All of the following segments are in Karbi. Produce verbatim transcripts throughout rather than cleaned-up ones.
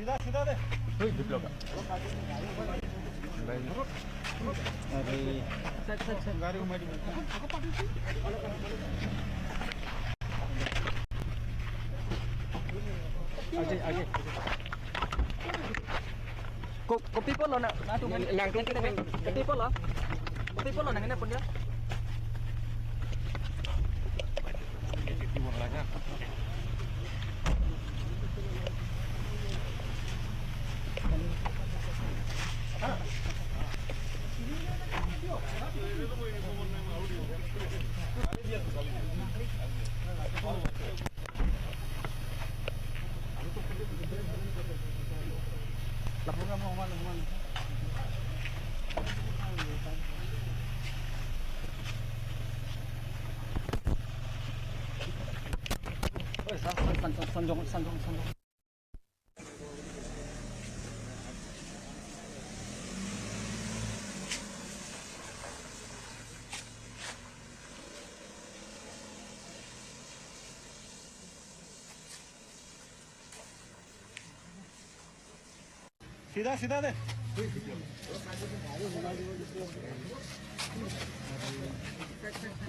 सीधा, सीधा दे। अरे। गाड़ी घुमा दी। आगे, आगे। Ko-, kopi pulo na, nangtum, nangtum, kopi pulo? Kopi pulo nang ini punya? Oi, san, san, san, sanjong, sanjong, sanjong. सीधा, सीधा दे।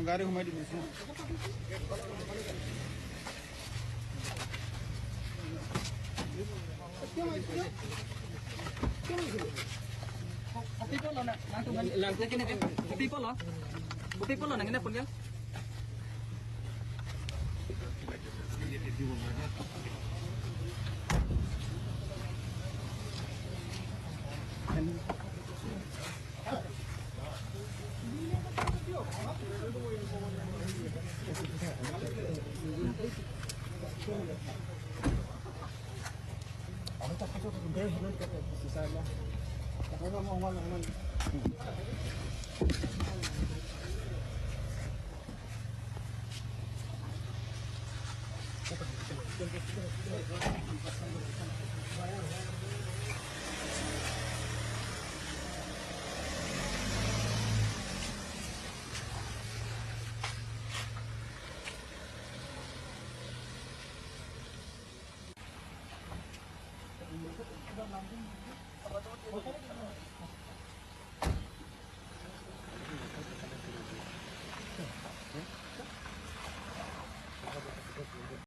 गाड़ी घुमा दी। Kopi pulo na, nangtum, nangtum, kopi pulo? Kopi pulo nang ini punya?